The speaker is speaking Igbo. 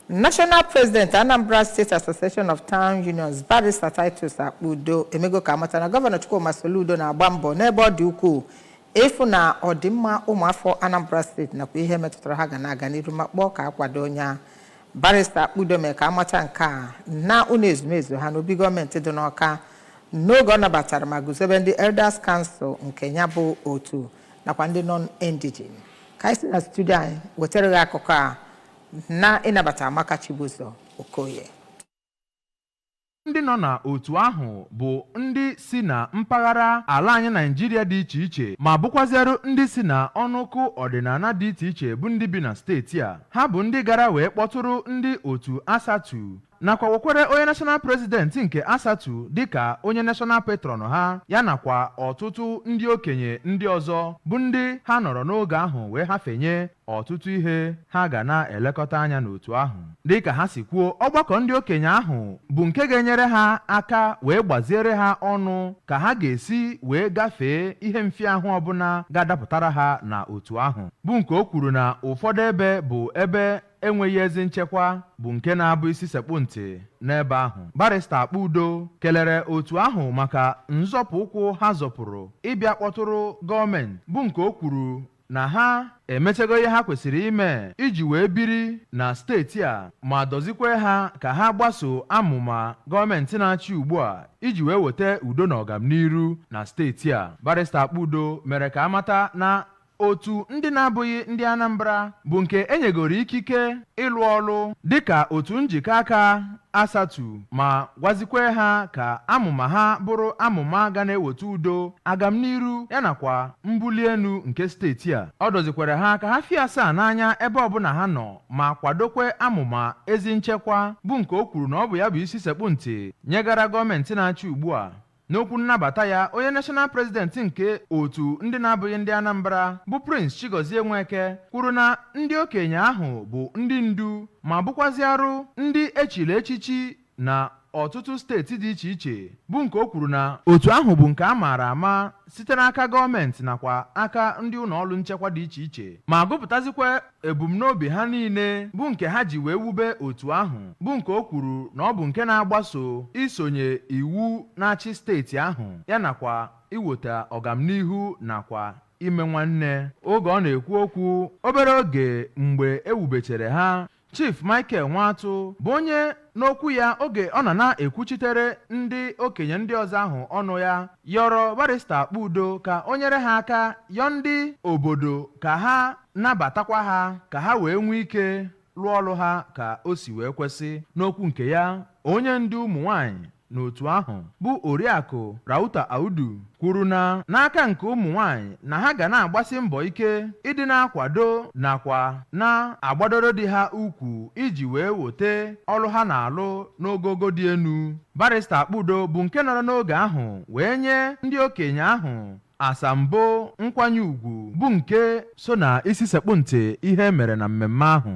National President, Anambra State Association of Town Unions, Barrister Titus Akpudo, emego ka amata na Gọvanọ Chukwuma Soludo na-agba mbọ n'ebe ọ dị ukwuu ịfụ na ọdịmma ụmụafọ Anambra Steeti nakwa ihe metụtara ha ga na-aga n'iru, ma kpọọ ka akwado onye a. Barrister Akpudo mere ka amata nke a na ụlọ ezumezu ha n'obi gọọmenti dị n'Ọka n'oge ọ nabatara ma guzobe ndị Elders Council nke ya bụ otu nakwa ndị non-indigene. Ka anyị si na studio anyị wetara gị akụkọ a na ịnabata Amaka Chibuzo Okoye. Ndị nọ na otu ahụ bụ ndị si na mpaghara ala anyị Naijiria dị iche iche, ma bụkwazịarụ ndị si na ọnụkụ ọdịnala dị iche iche bụ ndị bi na steeti a. Ha bụ ndị gara wee kpọtụrụ ndị otu ASATU, nakwa wekwere onye national president nke ASATU dịka onye national patron ha, ya nakwa ọtụtụ ndị okenye ndị ọzọ bụ ndị ha nọrọ n'oge ahụ wee hafenye ọtụtụ ihe ha ga na-elekọta anya n'otu ahụ. Dịka ha si kwuo, ọgbakọ ndị okenye ahụ bụ nke ga-enyere ha aka wee gbaziere ha ọnụ ka ha ga-esi wee gafee ihe mfịahụ ọbụla ga-adapụtara ha na otu ahụ, bụ nke o kwuru na ụfọdụ ebe bụ ebe enweghị ezi nchekwa bụ nke na-abụ isi sekpụ ntị n'ebe ahụ. Barrister Akpudo kelere otu ahụ maka nzọpụ ụkwụ ha zọpụrụ ịbịa kpọtụrụ gọọmenti, bụ nke o kwuru na ha emechego ihe ha kwesịrị ime iji wee biri na steeti a, ma dọzikwe ha ka ha gbaso amụma gọọmenti na-achị ugbu a iji wee weta udo na ọganiru na steeti a. Barrister Akpudo mere ka amata na otu ndị na-abụghị ndị Anambra bụ nke enyegoro ikike ịlụ ọrụ dịka otu njikọ aka ASATU, ma gwazikwe ha ka amụma ha bụrụ amụma ga na-eweta udo, agamniru, ya nakwa mbuli elu nke steeti a. Ọ dọzikwara ha ka ha fie asaa n'anya ebe ọbụla ha nọ, ma kwadokwe amụma ezi nchekwa, bụ nke o kwuru na ọ bụ ya bụ isi sekpụ ntị nyegara gọọmenti na-achị ugbu a. N'okwu nnabata ya, onye national president nke otu ndị na-abụghị ndị Anambra bụ Prince Chigozie Nweke kwuru na ndị okenye ahụ bụ ndị ndu, ma bụkwaziarụ ndị echiri echichi na ọtụtụ steeti dị iche iche, bụ nke o kwuru na otu ahụ bụ nke a maara ama site n'aka gọọmenti nakwa aka ndị ụlọ ọrụ nchekwa dị iche iche, ma gụpụtazikwa ebumnobi ha niile bụ nke ha ji wee wube otu ahụ, bụ nke o kwuru na ọ bụ nke na-agbaso isonye iwu na-achị steeti ahụ, ya nakwa iweta ọgamnihu nakwa ime nwanne. Oge ọ na-ekwu okwu obere oge mgbe ewubechere ha, Chief Michael Nwatụ bụ onye n'okwu ya oge ọ nọ na-ekwuchitere ndị okenye ndị ọzọ ahụ ọnụ ya, yọrọ Barrister Akpudo ka o nyere ha aka yọọ ndị obodo ka ha nabatakwa ha, ka ha wee nwee ike lụọ ọrụ ha ka o si wee kwesị. N'okwu nke ya, onye ndu ụmụ nwanyị n'otu ahụ bụ Oriakụ Rauta Audu kwuru na n'aka nke ụmụ nwanyị na ha ga na-agbasi mbọ ike ịdị na-akwado nakwa na-agbadoro di ha ukwu iji wee wote ọrụ ha na-alụ n'ogogo dị enu. Barrister Akpudo bụ nke nọrọ n'oge ahụ wee nye ndị okenye ahụ asambo nkwanye ugwu, bụ nke so na isi sekpụ ntị ihe mere na mmemme ahụ.